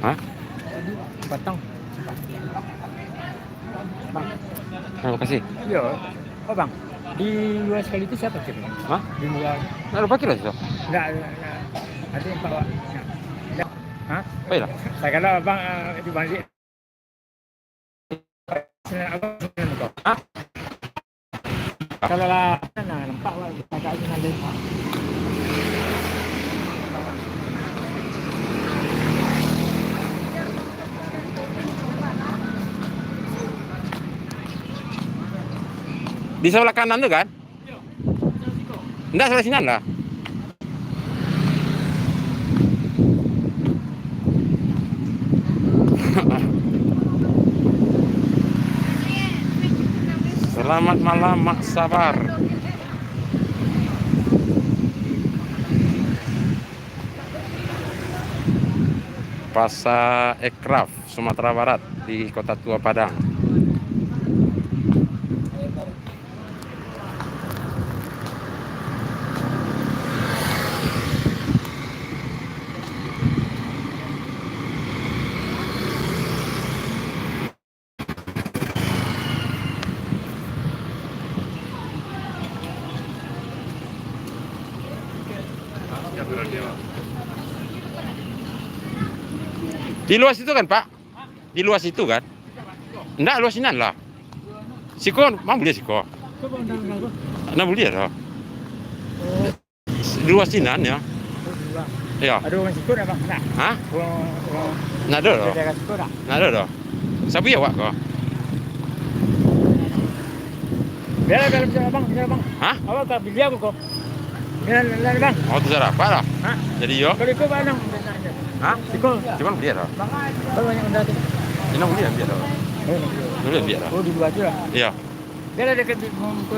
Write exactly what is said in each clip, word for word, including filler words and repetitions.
Hah? Batang. Bang. Terima kasih. Iya. Oh, Bang. Di luar sekali itu siapa, Cik? Hah? Di luar. Nah, lupa kira situ. Enggak, enggak, enggak. Nanti Pak, Wak. Enggak. Enggak. Hah? Baiklah. Saya kira Abang, eh, di balik. Abang sini, Bang. Hah? Kalau lah, nah, nampak, Wak, agak ini nanti. Di sebelah kanan tu kan? Ndak, sebelah sinan lah. Selamat malam, Mak Sabar. Pasar Ekraf, Sumatera Barat, di Kota Tua Padang. Di luar situ kan, Pak? Di luar situ kan? Ndak, luar sinan lah. Siko, mang buliah siko. Ndak buliah doh. Di luar sinan, yo. Yo. Ado urang siko ndak, Bang? Ndak? Hah? Urang, urang Ndak ado doh. Daerah siko ndak? Ndak ado doh. Sabuik awak ko. Bialah, bialah, bialah, Bang, bialah, Bang. Hah? Awak ka buliah ko. Bialah, bialah, Bang. Oh, tu salah. Apa lah? Hah? Jadi yo. Kalau iko, Bang, nang. Hah? Siko. Siko buliah doh. Bang, banyak benda tu. Ini buliah, biar doh. Oh, buliah, biar doh. Oh, di luar tu lah. Iyo. Bialah dekat di,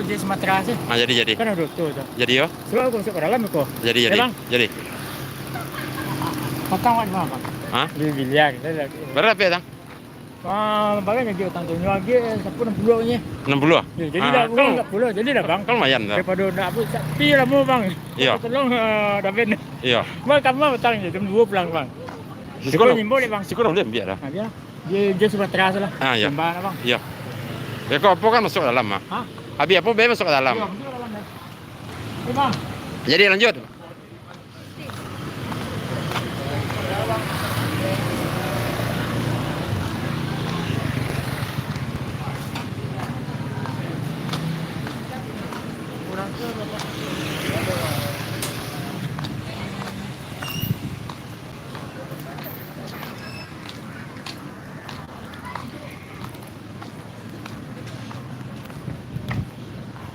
di Sumatera sih. Ah, jadi, jadi. Kan ado tu. Jadi yo. Sebab aku masuk ke dalam ko. Jadi, jadi. Bang? Jadi. Patang wan, Bang. Hah? Di biliar. Bara dapek, Tang? Ah, barang lagi utang tu. Nyo lagi sapo, enam puluah ni. Enam puluah? Yo, jadi dah, kan, enam puluah. Jadi dah, Bang. Kan lumayan dah. Daripada nak buek sapi lamo, Bang. Iyo. Tolong, ah, Daven. Iyo. Bang, kama patang je, jam duo pulang, Bang. Siko ngimbau dek, Bang. Siko dah buliah ambiak dah. Ah, bialah. Di, di Sumatera tu lah. Ah, iyo. Sembah lah, Bang. Iyo. Beko apo kan masuk dalam, ah. Hah? Abih apo be masuk dalam. Iyo, masuk dalam, Bang. Oke, Bang. Jadi lanjut.